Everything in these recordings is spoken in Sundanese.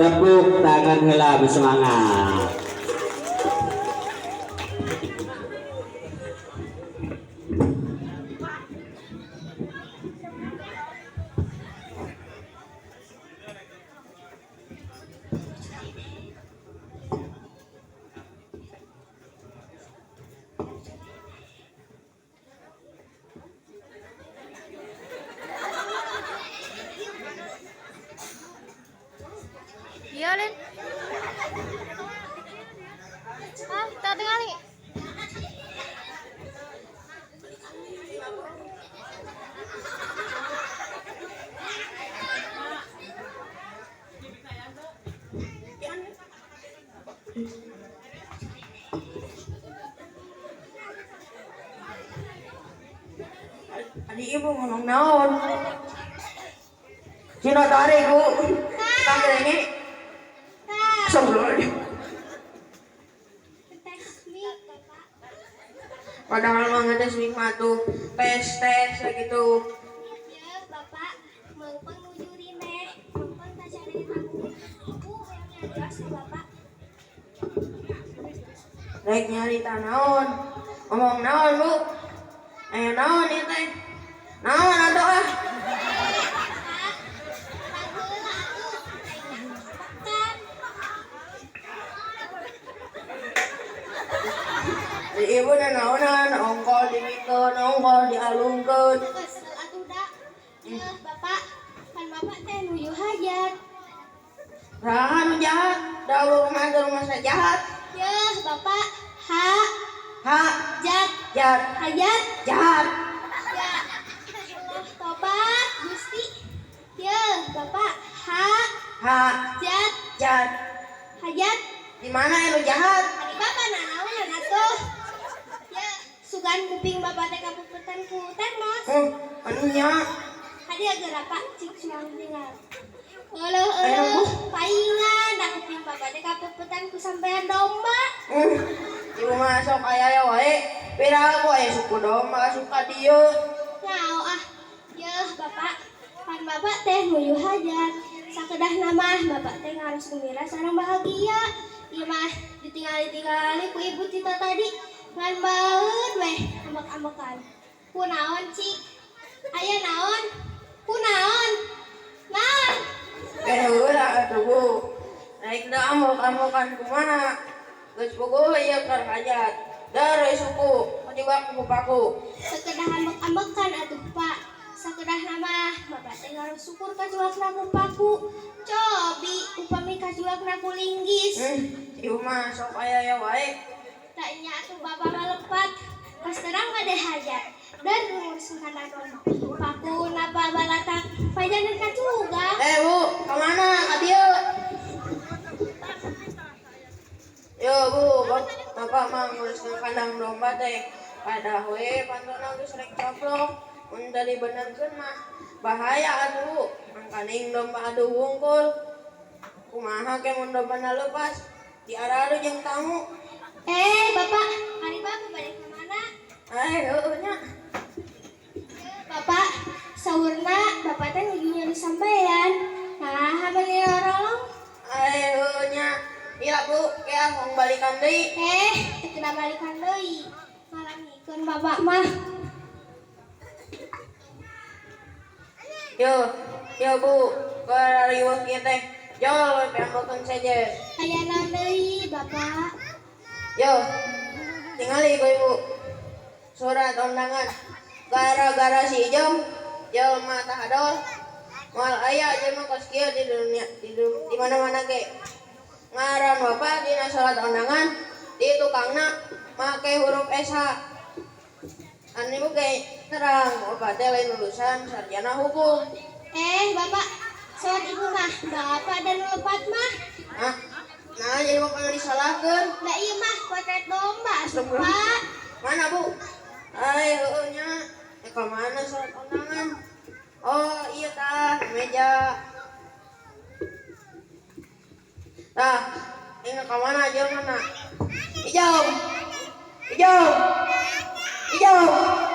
Tepuk tangan heula, semangat. Iya, Lin. Ah, tak dengar ni. Adik ibu ngomong naon? Cina tarik, Bu. Tanggal ini. Astagfirullahaladzim. Tes mic, Bapak. Padahal mah ngetes mic mah tuh tes tes gitu. Ya, Bapak. Mengpeng nuju rineh. Mengpeng tacari aku. Ibu yang nyarios ka Bapak. Rek nyarita naon? Ngomong naon, Bu? Ayo naon ieu teh? Naon atuh ah? Pak, heula atuh. Aing makan. Di ibu na naonan, ongkol dimikeun, ongkol dialungkeun. Kesel atuh da. Ya, Bapak. Kan Bapak teh nuju hajat. Saha nu jahat? Da rumah teh rumah saya jahat. Ya, Bapak. Ha, Ha, jat, jat, hajat. Jahat. Ya, Allah tobat, Gusti. Ya, Bapak. Ha, Ha, jat, jat. Hajat. Di mana yang nu jahat? Ari Bapak nanaonan atuh. Ya, sugan kuping Bapak teh kapuputan ku termos. Anu nya. Hadiah geura Pak, cik suang tinggal. Euleuh Ayo, Bu. Euleuh, paingan da kuping Bapak teh kapuputan ku sampean domba. Ibu mah sok aya ya wae. Pira aku aya suku domba suka dieu. Nyao ah. Yeuh, Bapak. Pan Bapak teh nuju hajat. Sakedahna mah Bapak teh ngaros gembira sareng bahagia. Ieu mah ditinggali-tingali ku ibu Tita tadi. Ngan baeud weh ambek-ambekan. Kunaon, cik? Aya naon? Kunaon? Naon? Eh, heula atuh, Bu. Naik da ambek-ambekan kumaha? Geus puguh ieu keur hajat. Dari suku, juga ku paku. Sakedah ambek-ambekan atuh, Pak. Sakedahna mah Bapak teh ngaros syukur kajuakna ku paku. Cobi upami kajuakna ku linggis. Ibu mah sok aya ya wae. Tak nya atuh Bapak mah lepat. Pas terang bade hajat. Dan ngurus kandang domba. Paku napa balatak pajanan kacuga. Eh, Bu, kemana? Ka dieu. Yo, Bu, bapak mah nguruskeun kandang domba teh. Pada we pantona geus rek coplok. Mun teu dibenerkeun mah bahaya atuh, Bu. Mangkaning domba aduh wungkul. Kumaha ke mun dombana lepas? Diaradu jeung tamu. Eh, Bapak, ari Bapak bade ka mana? Eh, heueuh nya. Bapak, saurna Bapak teh nuju nyari sampean. Nah, meuni lorolong. Eh, heueuh nya. Iya, Bu, ke ah mau balikan deui. Eh, teu kena balikan deui. Ngalamikeun Bapak mah. Yo, yo Bu, keur riweuh kieu teh. Jol we piambekeun sejen. Aya naon deui, Bapak? Yo, tingali ku ibu. Surat undangan. Gara-gara si Ijom, jelema tahadol. Moal aya jelema kos kieu di dunia, di mana-mana ge. Ngaran bapak dina surat undangan di tukangna make huruf SH. Anu ibu ge terang, bapak teh lain lulusan sarjana hukum. Eh, Bapak, saur ibu mah, Bapak dan lepat mah. Nah, nah jadi bapak nu disalahkeun. Da ieu mah potret domba, Astagfirullah. Pak. Mana, Bu? Ai, heueuh nya. Ya, ke mana surat undangan? Oh, iya tah, meja. Tah, ini ke mana aja mana? Ijom. Ijom. Ijom.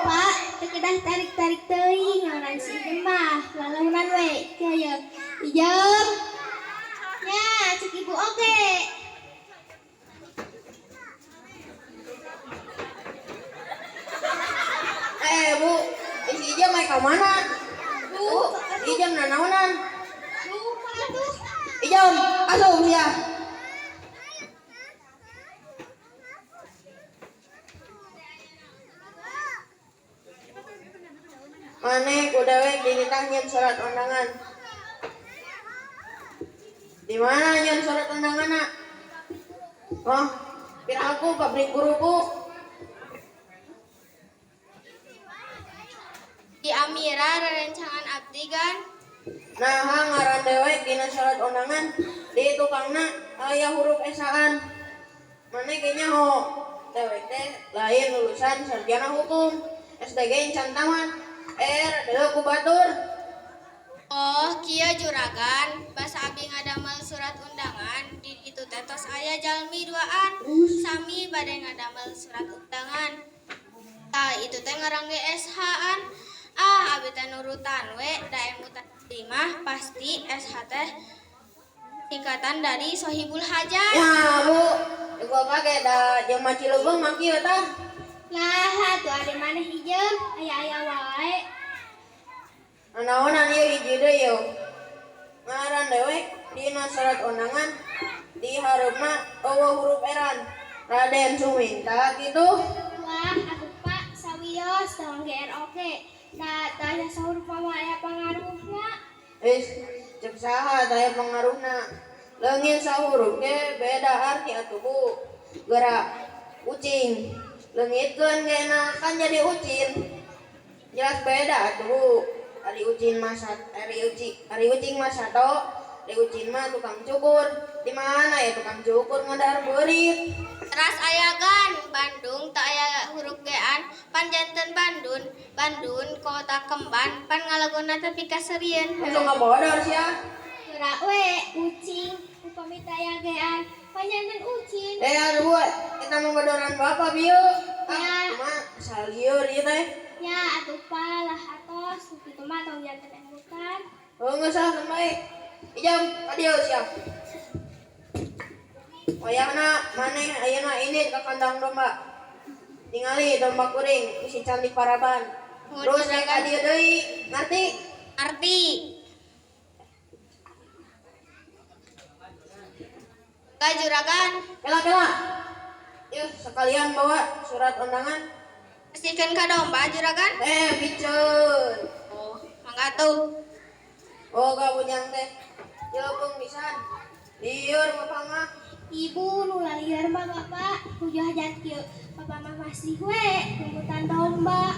Pak, teu kedah tarik-tarik teuing ngaran si Ijem mah. Lalaunan we, kieu ye. Ijem. Nya. Cek ibu oge. Eh bu, si Ijam naik ke mana? Bu, Ijam nanaonan. Lupa tuh. Ijam, asup sia. Maneh ku dewek dititah nyeun surat undangan. Di mana nyeun surat undanganna? Oh, piraku pabrik guruku. Di Amira rerencangan abdi gan. Nah, ngaran dewek dina surat undangan di tukangna aya huruf esaan. Maneh ge nyaho, dewek teh lain lulusan sarjana hukum, SDG encan tamat. Deuleu ku batur. Oh, kieu juragan, basa abdi ngadamel surat undangan di ditu teh tos aya jalmi duaan sami bade ngadamel surat undangan. Tah itu teh ngaran ge SH-an. Ah, abi teh nurutan we da emutan abdi mah pasti SH teh singkatan dari Sohibul Hajat. Ya, Bu, gua kaget da jelema Cileubeuh mah kieu tah. Nah, atuh ade maneh Ijem, aya-aya wae. Naonan ieu hiji deui yeuh. Ngaran dewek dina surat undangan di hareupna eueuh huruf eran. Raden Suminta kitu. Wah, atuh Pak, sawios tong GR oge. Da tanya sahurup mah aya pangaruhna. Wis, cek saha taya pengaruhna. Leungit sahurup ge beda arti atuh Bu. Gerak ucing. Leungitkeun ge na kan jadi ucin. Jelas beda atuh Bu. Ari ucin mah ari ucing mah sato, ari ucin mah tukang cukur. Di mana ya tukang cukur ngadar beurit? Teras aya gan Bandung tak aya huruf G-an pan janten Bandun, Bandun kota kemban pan ngalagona tapi kaserieun. Langsung ngabodor sia. Gerak we ucing upami taya gean panjanten ucing. Eh aduh, eta mah bodoran bapak bieu. Ya. Ah, mah salieur ieu teh. Ya atuh Pak lah atos kitu mah tong janten emutan. Oh, geus ah, bae. Ijam, ka dieu sia. Wayahna maneh ayeuna indit ka kandang domba. Tingali domba kuring isi candi paraban. Terus rek ka dieu deui, ngarti? Arti. Ka juragan, Kela kela. Yeuh, sekalian bawa surat undangan. pasikeun ka domba juragan. Eh, piceun. Oh, mangga tuh. Oh, gak bujang teh. Cileupeng pisan. Lieur bapak mah. Ibu nu lalieur mah bapak nuju hajat kieu. Bapak mah masih we nunggutan domba.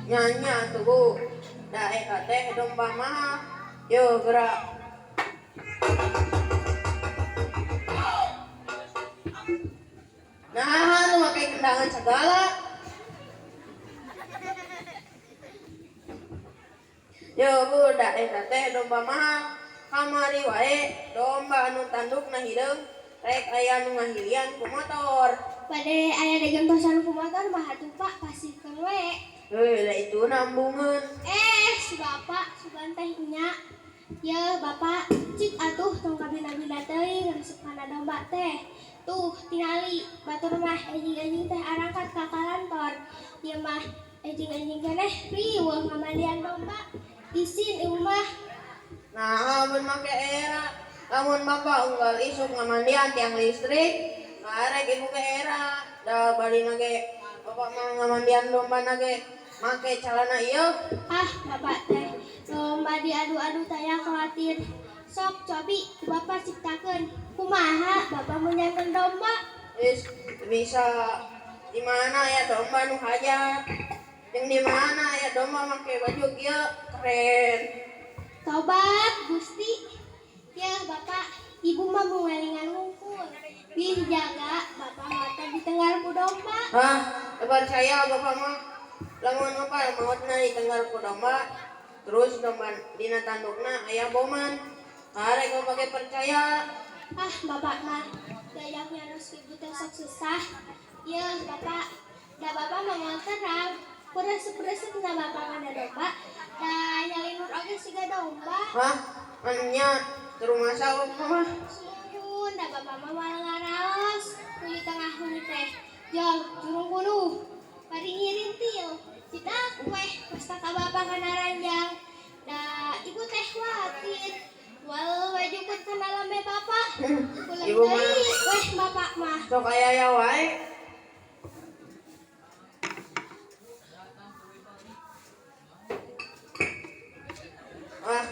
Nya atuh Bu. Da eta teh domba mah. Yo gerak. Nah, lu make kendangan segala. Yo Bu, da eta teh domba mah. Kamari wae domba anu tandukna hideung rek aya nu ngahilian ku motor. Bade aya digentosan ku motor mah atuh Pak pasikeun we. Heuh, da itu nambungeun. Eh, si bapak sugan teh nya. Ye, bapak, cik atuh tong kabina-bina teuing resep kana domba teh. Tuh, tingali batur mah enjing-enjing teh arangkat ka kantor. Ieu mah enjing-enjing keneh riweuh ngamandian domba. Isin ieu mah. Nah, amun make era, lamun bapak unggal isuk ngamandian tiang listrik, karek ibu ke era, da bari ge bapak mah ngamandian domba ge make calana ieu. Ah, bapak teh domba diadu-adu taya khawatir. Sok cobi ku bapak ciptakeun. Kumaha bapak mun nyanten domba? Wis bisa di mana ya domba nu hajat. Jeung di mana ya domba make baju kieu keren. Tobat Gusti. Ya bapak, ibu mah mau ngelingan wungkul. Bih jaga bapak mata ditenggar ku domba. Hah, percaya bapak mah. Lamun bapak maotna ditenggar ku domba, terus domba dina tandukna aya boman. Karek bapak ge percaya. Ah, bapak mah gayanya harus ibu teh sok susah. Ya bapak, da bapak mah moal terang. Kuresep-resep na bapak kana domba. Da nyalinur oge siga domba. Hah, nya terus masa bapak mah. Sumuhun. Muhun da bapak mah moal ngaraos. Nuju tengah wengi teh. Jol jurung bunuh. Bari ngirintil. Cidak weh pasta ka bapak kana ranjang. Da ibu teh khawatir. Wal we jukut kana lambe bapak. Kulem Ibu mah. Deui weh bapak mah. Sok aya wae. Wah,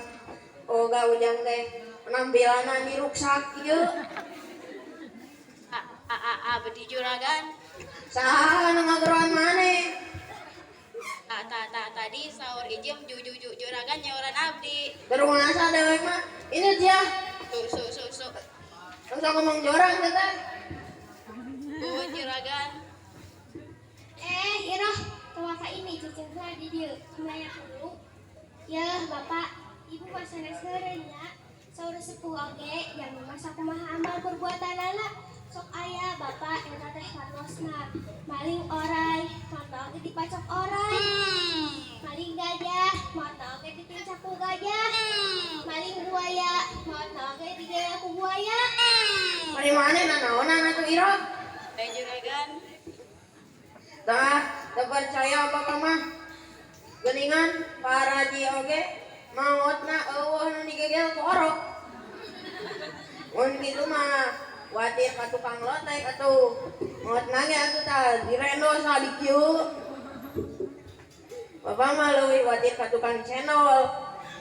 oga ujang teh penampilanna diruksak ieu. A a a a bedi juragan. Saha nu ngageroan maneh? Ta ta ta tadi saur Ijem ju ju ju juragan nyauran abdi. Baru ngerasa dewek mah. Ini dia. Su su su su. Langsung ngomong jorang teh. Nuhun juragan. Eh, Iroh, tewaka ini cicing heula di dieu. Kumaha dulu. Yeuh, Bapak, Ibu mah sanes heureuy nya. Saur sepuh oge jalmi mah sakumaha amal perbuatanana. Sok aya Bapak eta teh karosna. Maling oray, mata oge dipacok oray. Maling gajah, mata oge ditincak ku gajah. Maling buaya, mata oge digaya ku buaya. Mari maneh nanaonan atuh Iro? Eh juragan. Tah, teu percaya bapak mah. Geuningan paraji oge maotna eueuh nu digegel ku orok. Mun kitu mah watir ka tukang lotek atuh. Maotna ge atuh tah direndo sadikieu. Bapak mah leuwih watir ka tukang cendol.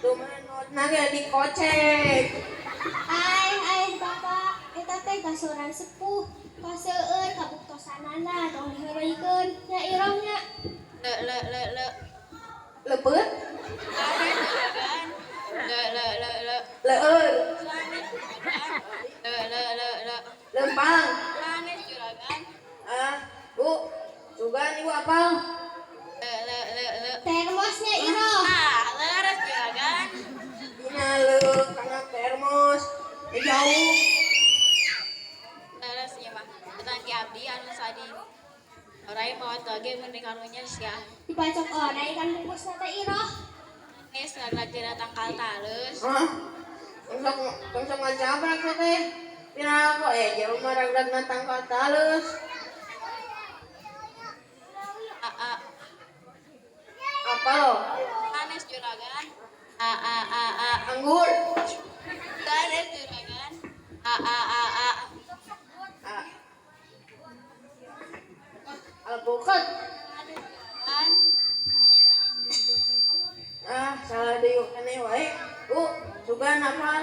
Tuh mah maotna ge dikocek. Ai, ai Bapak, eta teh kasoran sepuh. Kaseueur kabuktosanana tong diheureuykeun. Nya Iroh nya. Le le le le. Leupeut, Sanes juragan. Le le le le. leueur, Sanes juragan. Le le le le. lempang. Sanes juragan. Ah, Bu, sugan ibu apal? Le le le le. Termosnya Iroh. Ah, leres juragan. Dina leuh kana termos. Eh, jauh. Leres ieu mah. Tetanggi abdi anu sadi. Orai maot oge mun dikarunya sia. Dipacok oray kan bungkusna teh Iroh. Sanes raglag tina tangkal taleus. Hah? Langsung langsung ngajabrak teh. Pira kok eh jauh mah raglag tangkal taleus. A a Apa lo? sanes juragan. A a a a. Anggur. Sanes juragan. A a a a. Ah. Alpukat. Sanes juragan. Ah, salah deui keneh wae. Bu, sugan apal?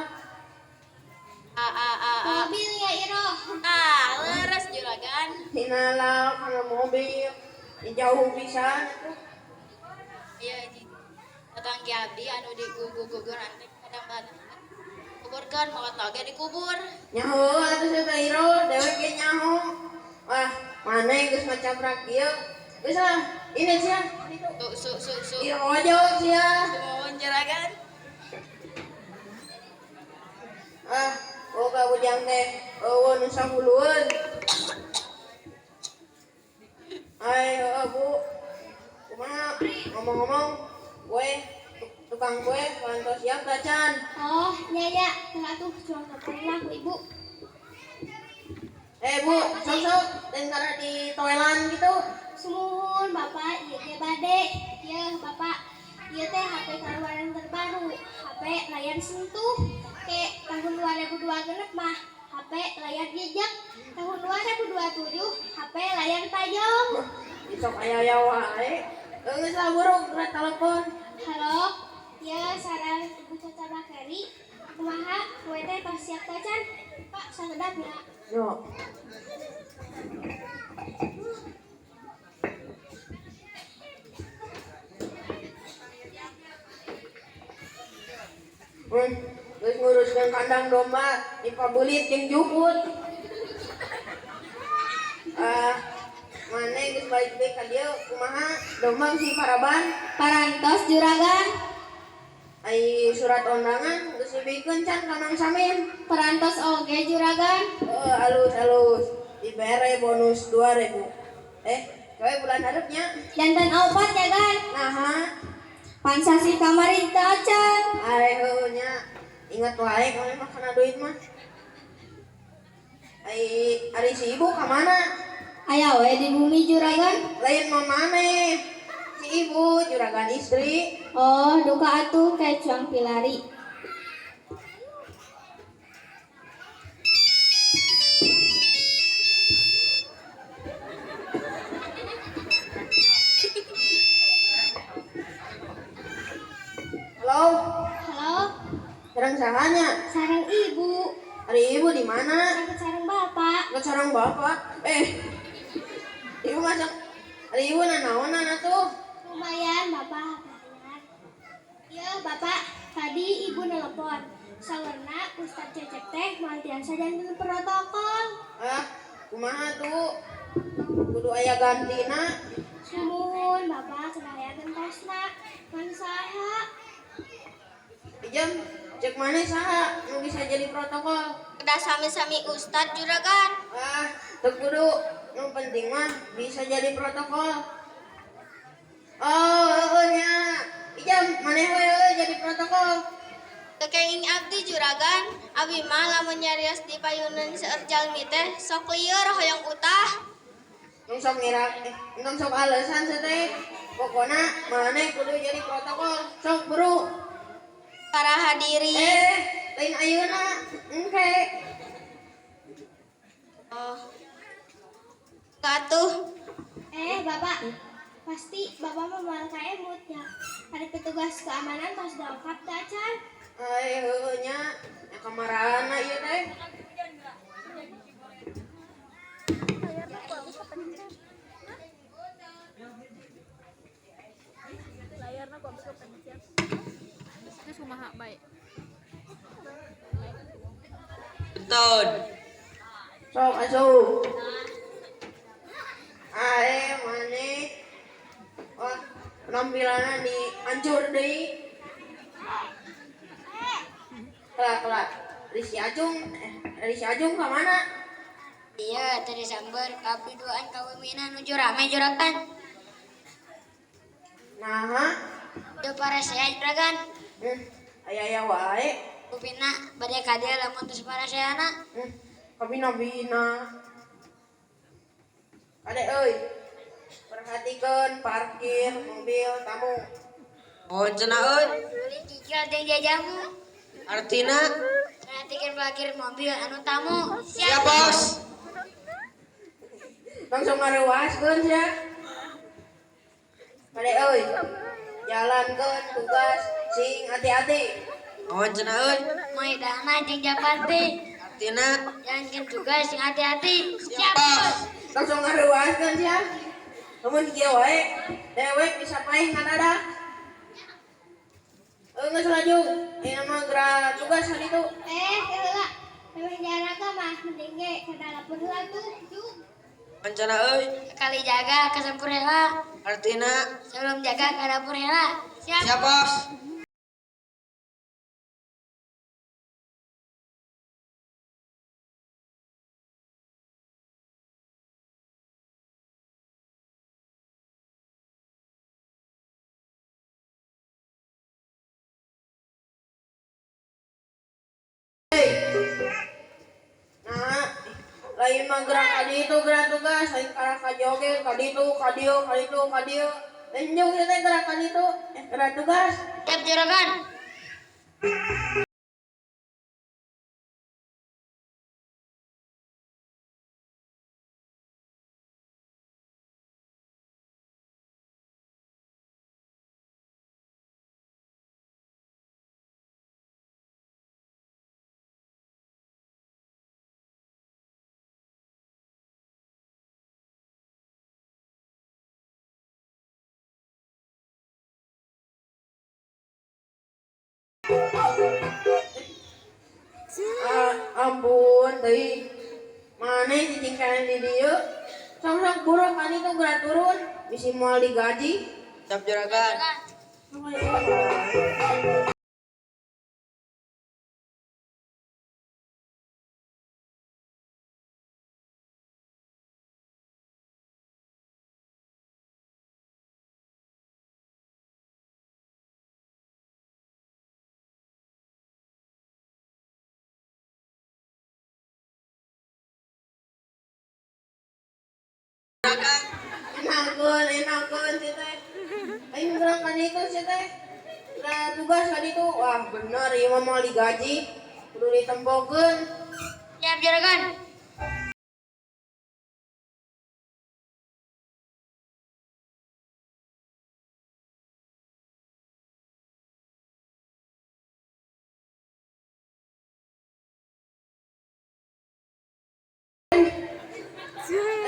A a a a. Mobilnya Iroh. Ah, leres juragan. Dina lah kana mobil. Di jauh pisan atuh. Iya, di tetanggi abdi anu digugur-gugur antek kadang kuburkeun maot oge dikubur. Nyaho atuh sia teh Iro, dewek ge nyaho. Wah, maneh geus macabrak ieu. Geus lah, ini sia. Su su su su. Iro jawab sia. Nuhun juragan. Ah, boga bujang teh eueuh nu sahulueun. Ai, heueuh Bu. Kumaha ngomong-ngomong, kue tukang kue parantos siap tacan. Oh, nya nya, teu atuh cuang telepon lah ku ibu. Eh Bu, sok-sok tentara di toilan gitu. Sumuhun Bapak, ieu ge bade. Yeuh Bapak, ieu teh HP kaluaran terbaru. HP layar sentuh. Ke tahun 2002 genep mah HP layar jejak. Tahun 2027 HP layar tajam. Sok aya wae. Geus lah buruk geura telepon. Halo, ya sareng Ibu Caca Bakari. Kumaha kue teh tos siap tacan? Pak, sakedap nya. Yo. Geus nguruskeun kandang domba dipabelit jeung jukut. Ah, maneh geus balik deui ka dieu kumaha? Domba si paraban? Parantos juragan. Ai surat undangan geus dibikeun can ka Mang Samin? Parantos oge juragan. Oh, alus alus. Dibere bonus 2000. Eh, kowe bulan hareup nya. Janten opat ya gan. Naha? Pansasi kamari teu acan. Ai heueuh nya. Ingat wae kamu mah kana duit mah. Ai ari si ibu ka mana? Aya we di bumi juragan. Lain mah maneh. Si ibu juragan istri. Oh, duka atuh kayak cuang pilari. Halo, Halo, sareng sahanya? sareng ibu, Ari ibu di mana? sareng sareng bapak. Ke sareng bapak. Ibu masak. Ari ibu nanaonan atuh? Lumayan, bapak bayar. Ya, bapak, tadi ibu nelpon. Sawerna Ustadz Cecep teh moal tiasa janten protokol. Ah, kumaha tuh? Kudu aya gantina. Sumuhun, bapak kedaya gentosna. Ngan saha? Ijam, cek mana saha nu bisa jadi protokol? Kedah sami-sami ustad juragan. Ah, teu kudu. Nu penting mah bisa jadi protokol. Oh, heueuh nya. Ijam, maneh we heueuh jadi protokol. Teu kenging abdi juragan, abi mah lamun nyarios di payunan seueur jalmi teh sok lieur hoyong utah. Tong sok ngira, tong sok alasan teh. Pokona maneh kudu jadi protokol. Sok buru. Para hadirin. Lain ayeuna. Engke. Oh. Katuh. Bapak, pasti bapak mah moal kaemut ya. Ada petugas keamanan tos dongkap teh acan. Heueuh nya. Nya kamarana ieu teh? Betul. Sok asup. Ae maneh. Wah, penampilanna di hancur deui. Kelak kelak. Risi Ajung, Risi Ajung ka mana? Iya, tadi sambar abdi duaan kawimina nuju rame juragan. Naha? Duh para saya juragan. Aya aya wae. Kupina bade kadieu lamun tos para sayana. Kabina-bina. Ade euy. Perhatikeun parkir mobil tamu. Mohon cenah euy. Beli cicil jeung jajamu. Artina Perhatikan parkir mobil anu tamu. siap bos. Langsung ngareuaskeun sia. Ade euy. Jalankeun tugas sing hati-hati. Mohon cenah euy. Maidana jeung japati. Artina Jalankan tugas sing hati-hati. siap bos. Langsung ngareuaskeun sia. Lamun kieu wae, dewek bisa paeh ngadadak. Geus laju. Ayeuna mah geura tugas haditu. Heula. Memang jarak mah mending ge ka dapur heula tuh. Jug. Mohon cenah euy. Sekali jaga ke heula. Artina Sebelum jaga ke dapur heula. Siap. siap bos. Nah, lain mah gerak ka ditu gerak tugas, lain karah ka joget ka ditu ka dieu ka ditu ka dieu. Lain jeung teh gerak ka ditu, gerak tugas. Siap juragan. Ah, ampun teuing. Maneh cicing keneh di dieu. Sok-sok buruk ka ditu geura turun, bisi moal digaji. Siap juragan. Juragan. Enakeun, enakeun si teh. Aing gerak ka ditu si teh. Nah, tugas ka ditu. Wah, bener ieu mah moal digaji. Kudu ditempokeun. Siap juragan.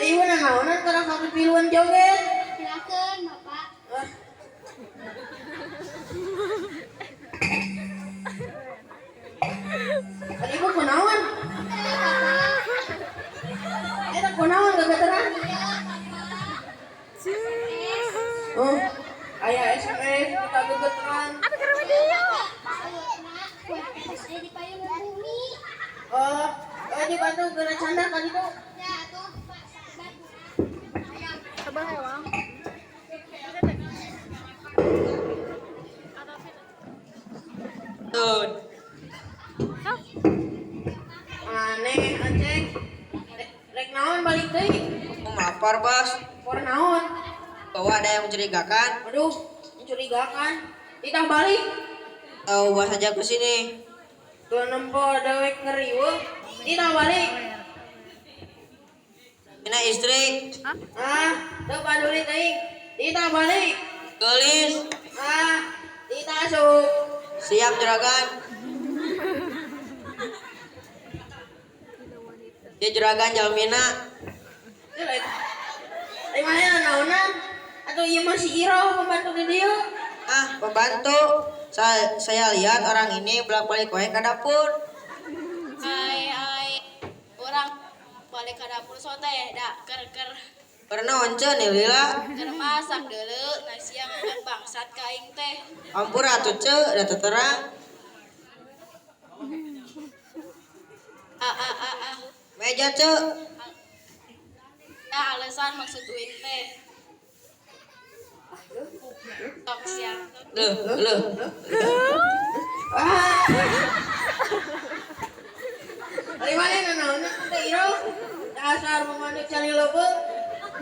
Ieu mah naonan kana kapipiluan joget. Silakan Bapak. Ah. Ari ibu kunaon? Eh, Bapak. Eta kunaon gegeteran? Iya, Bapak. Oh, aya SMS kita gegeteran. Iya, Bapak. Ayeuna kue tos aya di payungan bumi. Oh, oh dibantu geura canda ka ditu. Ya atuh, Pak, sabar. Tun. Aneh, Aceng. Rek naon balik deui? Mau lapor, Bos. Por naon? Bahwa ada yang mencurigakan. Aduh, mencurigakan. Ditah balik. Tahu bos aja ke sini. Tuh nempo dewek ngeriweuh. Ditah balik. Ini istri. Ah, teu paduli teuing. Ditah balik. Gelis. Ah, ditah asup. Siap juragan. Ya juragan jalmina. Di mana naonan? Atau ieu mah si Iro pembantu di dieu? Ah, pembantu. Saya lihat orang ini bolak-balik wae ke dapur. Ai ai urang balik ke dapur sote da ker ker Karena once nih lila. ker masak deuleu nasi yang bangsat ka aing teh. Ampura atuh ce, da teu terang. A a a a. Meja ce. Da alasan maksud uing teh. Tok siap. Leuh, leuh. Ah. Di mana naonan teh Iro? Dasar pembantu cari leupeung.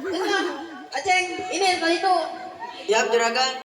Geus ah, Aceng, ini tadi tuh. Siap juragan.